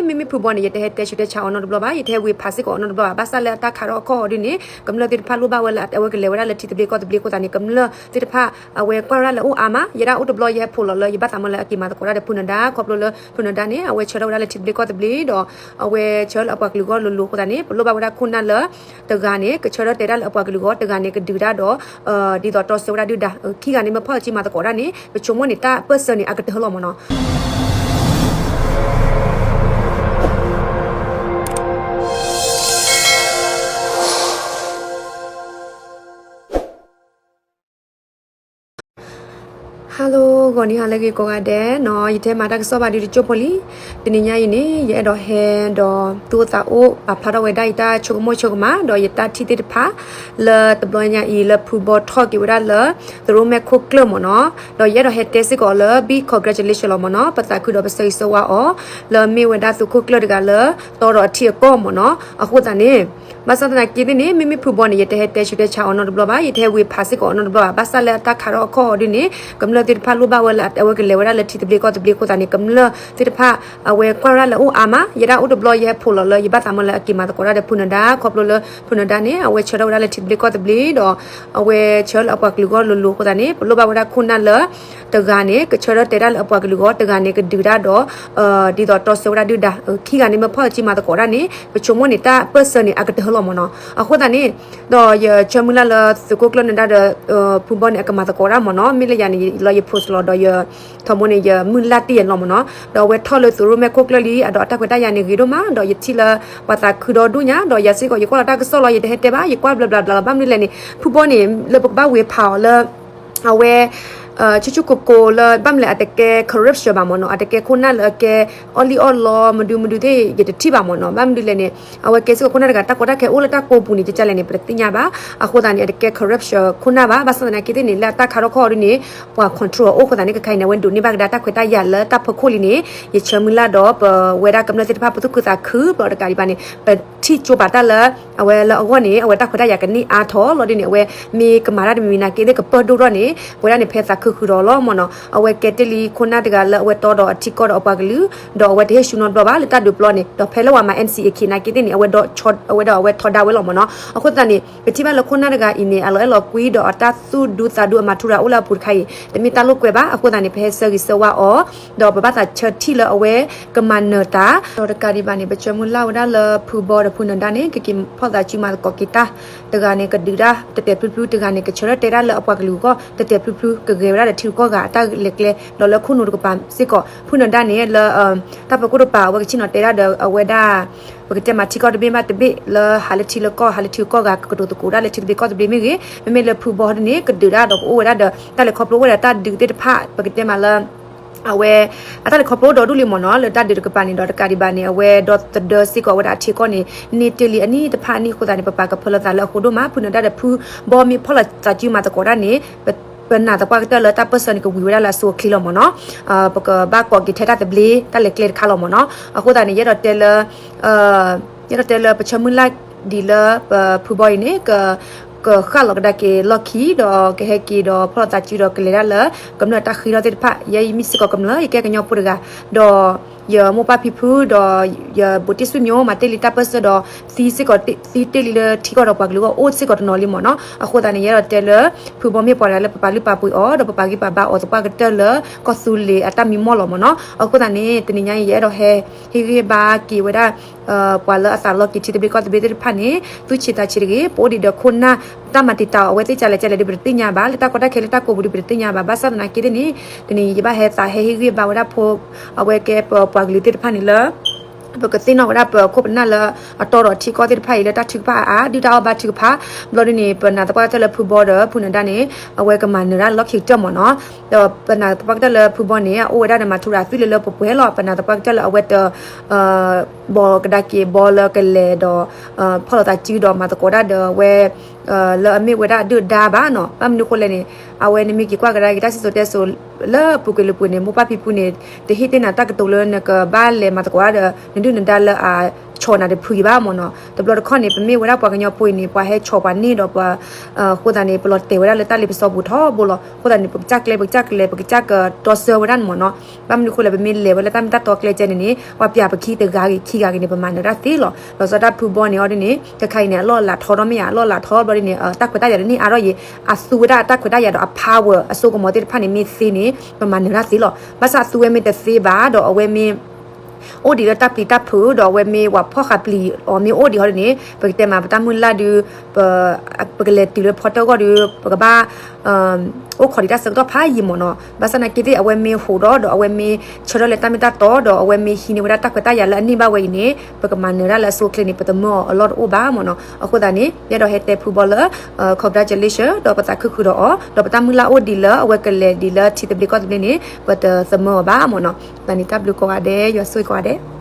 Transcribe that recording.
မ့မ့ၢ်ဖုဘီန့ၣ် ယတဟဲတဲဆူးတဲဆါအီၤနီတဘျီဘၣ်, ယတဟဲဝ့ၤဖးစ့ၢ်ကီးအီၤနီတဘျီဘၣ်. ဘၣ်ဆၣ်လၢအတၢ်ခးထီၣ်အခီၣ်အီၤဒ်န့ၣ် ကမျၢၢ်သ့ၣ်တဖၣ်လိၣ်ဘၣ်ဝဲလၢအဝဲကလဲၤဝဲဒၣ်လၢထံသဘျ့ကီၢ်သဘျ့အဃိသတးန့ၣ် ကမျၢၢ်သ့ၣ်တဖၣ် အဝဲကွၢ်ဝဲဒၣ်လၢအိၣ်အါမး, ယဲဒၣ်အိၣ်တဘျီယဟဲဖိးလီၤလၢယဘၣ်သးမၢလၢအက့ၤမၤသကိးတၢ်ဒီးဖုနဒါ ခီဖျိလၢဖုနဒါန့ၣ် အဝဲဆၢထၢၣ်ဝဲဒၣ်လၢထံသဘျ့ကီၢ်သဘျ့ဒီး အဝဲဆၢလၢအပှၤကလုာ်အဂီၢ်လိၤလိၤအဃိသတးန့ၣ် ပလိၣ်ဘၣ်ဝဲဒၣ်ခိၣ်နၢ်လၢတဂၤန့ၣ် ကဆၢထၢၣ်တဲတၢ်လၢအပှၤကလုာ်အဂီၢ်, တဂၤန့ၣ် ကဒုးတၢ်ဒီး ဒ်သိးတီဆှၢဝဲဒၣ်ဒုၣ်ဒါ, ခံဂၤန့ၣ် မ့ၢ်ဖီၣ်လီၤစုမၤသကိးတၢ်န့ၣ် ပဆိကမိၣ်န့ၣ် တၢ်ပၢၢ်ဆၢန့ၣ် အကတၢၢ်လီၤမ့ၢ်နီၤ. Hello, ဂီၤနံၤဟါလၢအဂ့ၤကိးဂၤဒဲးနီၤ, ယတဟဲမၤတၢ်ကစီၣ်ဘၣ်ဒုးတကၠိၢ်ဖိလံ. တနံၤညါအံၤန့ၣ် ယအဲၣ်ဒိးဟဲဒီးသူၣ်အိၣ်သးအိၣ် ပာ်ဖျါထီၣ်ဝဲဒၣ်ယတၢ်ဆိကမိၣ်ဆိကမး ဒီးယတၢ်ထံၣ်သ့ၣ်တဖၣ် လၢတဘျီညါအံၤလၢဖုဘီထီၣ်က့ၤဝဲဒၣ်လၢ သရိၣ်မဲာ်ခိၣ်ကျၢၢ်မ့ၢ်နီၤ, ဒီးယအဲၣ်ဒိးဟဲတဲစ့ၢ်ကီးလၢ big congratulation လီၤမ့ၢ်နီၤ, ပသးခုဒီးပဆၢဂ့ၤဆၢဝါအီၤ လၢမ့ၢ်ဝဲဒၣ်သုးခိၣ်ကျၢၢ်တဂၤလၢ တီဒီးအထံအကီၢ်မ့ၢ်နီၤ, အဃိသတးန့ၣ် ဘၣ်ဆၣ်သနာ်က့သ့ၣ်န့ၣ် မ့မ့ၢ်ဖုဘီန့ၣ် ယတဟဲတဲဆူးတဲဆါအီၤနီတဘျီဘၣ်, ယတဟဲဝ့ၤဖးစ့ၢ်ကီးအီၤနီတဘျီဘၣ်. ဘၣ်ဆၣ်လၢအတၢ်ခးထီၣ်အခီၣ်အီၤဒ်န့ၣ် ကမျၢၢ်သ့ၣ်တဖၣ်လိၣ်ဘၣ်ဝဲလၢအဝဲကလဲၤဝဲဒၣ်လၢထံသဘျ့ကီၢ်သဘျ့အဃိသတးန့ၣ် ကမျၢၢ်သ့ၣ်တဖၣ် အဝဲကွၢ်ဝဲဒၣ်လၢအိၣ်အါမး, ယဲဒၣ်အိၣ်တဘျီယဟဲဖိးလီၤလၢယဘၣ်သးမၢလၢအက့ၤမၤသကိးတၢ်ဒီးဖုနဒါ ခီဖျိလၢဖုနဒါန့ၣ် အဝဲဆၢထၢၣ်ဝဲဒၣ်လၢထံသဘျ့ကီၢ်သဘျ့ဒီး အဝဲဆၢလၢအပှၤကလုာ်အဂီၢ်လိၤလိၤအဃိသတးန့ၣ် ပလိၣ်ဘၣ်ဝဲဒၣ်ခိၣ်နၢ်လၢ တဂၤန့ၣ် ကဆၢထၢၣ်တဲတၢ်လၢအပှၤကလုာ်အဂီၢ်, တဂၤန့ၣ် ကဒုးတၢ်ဒီး ဒ်သိးတီဆှၢဝဲဒၣ်ဒုၣ်ဒါ, ခံဂၤန့ၣ် မ့ၢ်ဖီၣ်လီၤစုမၤသကိးတၢ်န့ၣ် ပဆိကမိၣ်န့ၣ် တၢ်ပၢၢ်ဆၢန့ၣ် အကတၢၢ်လီၤမ့ၢ်နီၤ. အဃိသတးန့ၣ် ဒီးယဆၢမုၢ်လၢ်လၢသုးခိၣ်ကျၢၢ်နဒါဒီး ဖုဘီန့ၣ် အကမၤသကိးတၢ်မ့ၢ်နီၤ, မ့ၢ်လၢယၤန့ၣ် လီၤယ post လီၤဒီးယ ထီၣ်မိၢ်န့ၣ် ယမုၢ်လၢ်တ့ၢ်ယလီၤမ့ၢ်နီၤ, ဒီးအဝဲထီၣ်လၢသရိၣ်မဲာ်ခိၣ်ကျၢၢ်လံ, အဒီးအတၢ်ခွဲးတၢ်ယာ်န့ၣ်ဂ့ၤဒိၣ်မး, ဒီးယထံၣ်လၢပှၤသးခုဒီဒူၣ်ညါ, ဒီးယၤစ့ၢ်ကီး ယကွၢ်လီၤတၢ်ကစီၣ်လီၤ, ယတဟဲတဲဘၣ်, ယကွၢ်ဘျီဘျီဘျီလီၤ, ဘၣ်မနုၤလဲၣ်န့ၣ် ဖုဘီန့ၣ် လၢပကဘၣ်ဝ့ၤဖးအီၤလၢ အဝဲ ဆူၣ်ဆူၣ်ကိၤကိၤလၢ ဘၣ်မနုၤလဲၣ် အတကဲ corruption ဘၣ်မ့ၢ်နီၤ, အတကဲခိၣ်နၢ်လၢအကဲ အီၣ်လံၣ်အီၣ်လီ မဒုမဒုသ့ၣ် ယတထံၣ်ဘၣ်မ့ၢ်နီၤ, ဘၣ်မနုၤလဲၣ်န့ၣ် အဝဲကဲစ့ၢ်ကီးခိၣ်နၢ်တဂၤ တၢ်ကီတၢ်ခဲအိၣ်လၢတၢ်ကိးပူၤန့ၣ် ကကလဲၣ်န့ၣ် ပတသ့ၣ်ညါဘၣ်, အဃိသတးန့ၣ် အတကဲ corruption ခိၣ်နၢ်ဘၣ်, ဘၣ်ဆၣ်သနာ်က့သ့ၣ်န့ၣ် လၢအတၢ်ခးထီၣ်ခီၣ်အီၤဒ်န့ၣ် ပှၤ control အအိၣ်အဃိသတးန့ၣ် ခဲခါအံၤန့ၣ် အဝဲဒိးန့ၢ်ဘၣ်ကဒါတၢ်ခွဲးတၢ်ယာ်လၢတၢ်ဖီခိၣ်လံန့ၣ် ယဆၢမုၢ်လၢ်ဒီးပဝဲဒၣ်ကမျၢၢ်သ့ၣ်တဖၣ် ပသူၣ်ခုသးခု ဘျီတကးဒံးဘၣ်န့ၣ် ပထံၣ်ကၠိပာ်တၢ်လၢ အဝဲလၢအဂီၢ်န့ၣ် အဝဲတၢ်ခွဲးတၢ်ယာ်ကန့ၢ်အါထီၣ်လီၤဒ်န့ၣ် အဝဲမ့ၢ်ကမၤတၢ်တမံၤမံၤနာ်က့သ့ၣ် ကပၢၢ်ဒိၣ်ထီၣ်န့ၣ် ပဝဲဒၣ်န့ၣ် ဖဲသးခုဃုာ်ဒီးလီၤမ့ၢ်နီၤ, အဝဲကဲတ့ၢ်လံခိၣ်နၢ်တဂၤလၢအဝဲတီဒီးအထံကီၢ်ဒီးအပှၤကလုာ် ဒီးအဝဲတဟ့ၣ်ဆူၣ်နီတဘျီဘၣ်လၢတၢ်ဒုးပျီန့ၣ်, ဒီးဖဲလၢပှၤမၤ NCA ခံနာ်က့သ့ၣ်န့ၣ် အဝဲဒီး အဝဲဒီးအဝဲထီဒါဝဲလီၤမ့ၢ်နီၤ, အဃိသတးန့ၣ် ပထံၣ်ဘၣ်လၢခိၣ်နၢ်တဂၤအံၤန့ၣ် အလီၤအဲၣ်လီၤကွံဒီးအတၢ်သူၣ်ဒူသးဒူအမၤထူရၤအိၣ်လၢအပူၤတခါအံၤ တမ့ၢ်တၢ်လိာ်ကွဲဘၣ်, အဃိသတးန့ၣ် ပဟဲဆၢဂ့ၤဆၢဝါအီၤ ဒီးပဘၣ်သးဆၢထံၣ်လၢအဝဲကမၤနၢၤတၢ်, ဒီးတကးဒံးဘၣ်န့ၣ် ပဆၢမုၢ်လၢ်ဝဲဒၣ်လၢဖုဘီဒီးဖုနဒါန့ၣ် ကက့ၤဖီၣ်သးစုမၤသကိးက့ၤတၢ်, တဂၤန့ၣ် ကဒုးတၢ်တဲာ်တဲာ်ဖျုဖျု, တဂၤန့ၣ် ကဆၢထၢၣ်တဲတၢ်လၢအပှၤကလုာ်အဂီၢ် တဲာ်တဲာ်ဖျုဖျု, ကဂဲၤဝဲဒၣ်ဒီးထံဂုၤကီၢ်ဂၤအတၢ်လဲၤကျဲ ဒီးလၢခိၣ်နူာ်တကပၤစ့ၢ်ကီး, ဖုနဒါန့ၣ် လၢ တၢ်ပၢၤခိၣ်တကပၤ အဝဲကဆ့ၣ်နီၤတဲဒၣ်ဒီးအဝဲဒၣ် ပကတဲမးထံကီၢ်တဘ့ၣ်ဘၣ်တဘ့ၣ် လၢဟးလၢထံလၢကီၢ် ဟးလၢထံဂုၤကီၢ်ဂၤ ကကတိၤသကိးဒၣ်လၢထံသဘျ့ကီၢ်သဘျ့မ့ၢ်ဂ့ၤ, မ့မ့ၢ်လၢဖုဘီဒ်န့ၣ် ကဒုးတၢ်ဒီးကအိၣ်ဝဲဒၣ်ဒီး တၢ်လဲၤခီဖျိဝဲဒၣ်တၢ်ဒုးသ့ၣ်တဖၣ် ပကတဲမးလၢ အဝဲ အတၢ်လဲၤခီဖျိဒီဒူၣ်လံမ့ၢ်နီၤ လၢတၢ်ဒုးတကပၤန့ၣ်ဒီး တကးဒံးဘၣ်န့ၣ် အဝဲဒီသဒၢစ့ၢ်ကီးဝဲဒၣ်အထံအကီၢ်န့ၣ် န့ၢ်တ့ၢ်လံအနံၣ်တဖၣ်အနံၣ်အဃိသတးန့ၣ် ပပာ်ကဖၢလီၤသးလၢအဃိဒိၣ်မး, ဖုနဒါဒီးဖုဘီမ့ၢ်ဖီၣ်လီၤသးစုမၤသကိးတၢ်န့ၣ် ပနာ်သပှၢ်ကတၢၢ်လၢတၢ်ပၢၢ်ဆၢန့ၣ် ကဝံၤဝဲဒၣ်လၢအဆိအချ့လီၤမ့ၢ်နီၤ, ပကဘၣ်ကိးက့ၤထဲတၢ်သဘျ့တၢ်လဲၤကျဲတခါလီၤမ့ၢ်နီၤ, အဃိသတးန့ၣ် ယအဲၣ်ဒိးတဲလၢ ယအဲၣ်ဒိးတဲလၢပဆၢမုၢ်လၢ်ဒံးလၢပဖုဘီအံၤန့ၣ် ကဃၣ်လီၤကဒါက့ၤလီၢ်ခံ ဒီးကဟဲက့ၤဒီးဖီၣ်လီၤသးစုဒီးကလဲၤဒၣ်လၢ ကမျၢၢ်တၢ်ဃ့ထီၣ်သ့ၣ်တဖၣ်, ယဲယမ့ၢ်စ့ၢ်ကီးကမျၢၢ် ယကဲကညီဖိတဂၤ, ဒီးယမိၢ်ပၢ်ဖံဖု ဒီးယဘူးတံၢ်ဆူၣ်ညိ မၤတ့ၢ်လံတၢ်ပၢၢ်ဆၢဒီး သံစ့ၢ်ကီး သံတ့ၢ်လံလၢထံကီၢ်ဒီးပှၤကလုာ်အဂီၢ်အိၣ်စ့ၢ်ကီးတနီၤလံမ့ၢ်နီၤ, အဃိသတးန့ၣ် ယအဲၣ်ဒိးတဲလၢ ဖုဘီမ့ၢ်ပှၤတဂၤလၢပပာ်လုၢ်ပာ်ပှ့ၤအီၤ ဒီးပပာ်ဂံၢ်ပာ်ဘါအီၤသပှၢ်ကတၢၢ်လၢကီၢ်သူလ့ၤအတၢ်မံမီၢ်လီၤမ့ၢ်နီၤ, အဃိသတးန့ၣ် တနံၤညါအံၤ ယအဲၣ်ဒိးဟဲ ဟ့ၣ်ဂံၢ်ဟ့ၣ်ဘါက့ၤဝဲဒၣ် ပှၤလၢအသးလီက့ၤထံသဘျ့ကီၢ်သဘျ့သ့ၣ်တဖၣ်န့ၣ် သူၣ်ဆံးသးဆံးတဂ့ၤ, ပအိၣ်ဒံးဒီးခိၣ်နၢ် တၢ်မၤတံာ်တာ်အီၤအဝဲသ့ၣ်ကလဲၣ်ကလဲၣ်ဒီး ပတသ့ၣ်ညါဘၣ်, လၢတၢ်ကီတၢ်ခဲလၢတၢ်ကိးပူၤဒီး ပတသ့ၣ်ညါဘၣ်, ဘၣ်ဆၣ်သနာ်က့သ့ၣ်န့ၣ် တနံၤအံၤ ယဘၣ်ဟဲသးဟဲဟ့ၣ်ဂံၢ်ဟ့ၣ်ဘါဝဲဒၣ်ဖိ အဝဲကဲပပှၤကလုာ်သ့ၣ်တဖၣ်န့ၣ်လၢ ပကသ့ၣ်နီၣ်ဝဲဒၣ်ပခိၣ်ပနၢ်လၢအတီဒီးထံကီၢ်သ့ၣ်တဖၣ်အံၤ လၢတၢ်ထုကဖၣ်အါအါ ဒုၣ်တၢ်အီၣ်ဘၣ်ထုကဖၣ်, ဘျီဒ်န့ၣ် ပနာ်သပှၢ်ကတၢၢ်လၢဖုဘီဒီးဖုနဒါန့ၣ် အဝဲကမၤနၢၤတၢ်လီၢ်ခံကတၢၢ်မ့ၢ်နီၤ, ဒီးပနာ်သပှၢ်ကတၢၢ်လၢဖုဘီန့ၣ် အအိၣ်ဝဲဒၣ်ဒီးမၤထူရၤသွံၣ်လၢလၢပှဲၤပှဲၤလီၤ, ပနာ်သပှၢ်ကတၢၢ်လၢအဝဲတ ဘီကဒါက့ၤဘီလၢကလဲၤဒီး ဖီၣ်လိာ်သးစုဒီးမၤသကိးတၢ်ဒီးအဝဲ လၢအမ့ၢ်ဝဲဒၣ်ဒုၣ်ဒါဘၣ်နီၤ, ဘၣ်မနုၤဃိလဲၣ်န့ၣ် အဝဲနမ့ၢ်က့ၤကွၢ်ကဒါက့ၤတၢ်စံၣ်စိၤတဲစိၤလၢပူၤကွံာ်လၢပူၤန့ၣ် မိၢ်ပၢ်ဖံဖုန့ၣ် တဟ့ၣ်တ့ၢ်နၤတၢ်ကတိၤလၢနကဘၣ်လဲၤမၤသကိးတၢ်ဒီး နဒုၣ်နဒါလၢအ ဆီၣ်နၤတဖုအံၤဘၣ်မ့ၢ်နီၤ. တဘျီတခီၣ်န့ၣ် ပမ့ၢ်ဝဲဒၣ်ပှၤကညီဖိအံၤန့ၣ် ပှၤဟဲဆီၣ်ပှၤန့ၢ်ဒီးပှၤ အဃိသတးန့ၣ် ပလီၤတဲာ်ဝဲဒၣ်လၢတၢ်လ့ပစီပူၤထီဘိလီၤ. အဃိသတးန့ၣ် ပကစၢ်ကျဲ ပကစၢ်ကျဲ ပကစၢ်ကတီဆၢဝဲဒၣ်န့ၣ်မ့ၢ်နီၤ. ဘၣ်မနုၤအဃိလဲၣ် ပမ့ၢ်လဲၤဝဲလၢတၢ်မ့ၢ်တၢ်တီကျဲကဲန့ၣ်န့ၣ် ပှၤပျးပခံတဂၤဂ့ၤ ခံဂၤဂ့ၤန့ၣ် ပမၤနၢၤတၢ်သ့လီၤ. လီၤဆီဒၣ်တၢ်ဖုဘီန့ၣ်အီၤဒ်န့ၣ် တခါအံၤန့ၣ် အလီၢ်အလၤထီထီၣ်မ့ၢ်ဧါ, အလီၢ်အလၤထီဘျီဒ်န့ၣ် တၢ်ခွဲးတၢ်ယာ်တန့ၢ်အါထီၣ်ယဲၤ, အသူဝဲဒၣ်အတၢ်ခွဲးတၢ်ယာ်ဒီးအ power အစိကမီၤသ့ၣ်တဖၣ်န့ၣ်မ့ၢ်သ့န့ၣ် ပမၤနၢၤတၢ်သ့လီၤ. ဘၣ်ဆၣ်အသူဝဲမ့ၢ်တသ့ဘၣ်ဒီးအဝဲမ့ၢ် အိၣ်ဒံးလၢတၢ်ပျံၤတၢ်ဖုး ဒီးအဝဲမ့ၢ်ပှၤဖီၣ်ဃာ်ပျံၤအီၤမ့ၢ်အိၣ်ဒံးဟီဒ်န့ၣ် ပကတဲမးပတၢ်မုၢ်လၢ်ဒုး ပကလဲၤတုၤလၢဖီတၢၣ်ဂီၢ်ဒီး ပကဘၣ် အိၣ်ခိးဒံးတၢ်ဆၢကတီၢ်ဖးယံာ်မ့ၢ်နီၤ. ဘၣ်ဆၣ်နာ်က့သ့ၣ် အဝဲမ့ၢ်ဟူးဒီး ဒီးအဝဲမ့ၢ်ဆၢထၢၣ်လၢတၢ်မ့ၢ်တၢ်တီ ဒီးအဝဲမ့ၢ်ဟံးန့ၢ်ဝဲဒၣ်တၢ်ခွဲးတၢ်ယာ်လၢအန့ၢ်ဘၣ်ဝဲအံၤန့ၣ် ပကမၤနၢၤဒၣ်လၢအဆိအချ့န့ၣ် ပတမၢအီၤအလီၢ်တအိၣ်ဘၣ်မ့ၢ်နီၤ. အဃိသတးန့ၣ် ယအဲၣ်ဒိးဟဲတဲဖုဘီလၢ congratulation ဒီးပသးခုဃုာ်ဒီးအီၤ ဒီးပတၢ်မုၢ်လၢ်အိၣ်ဒံးလၢအဝဲကလဲၤဒံးလၢထံသဘျ့ကီၢ်သဘျ့န့ၣ် ပတသမၢအီၤဘၣ်မ့ၢ်နီၤ. သးန့ၣ်တၢ်ဘျုးကိးဂၤဒဲး ယွၤဆိၣ်ဂ့ၤကိးဂၤဒဲး.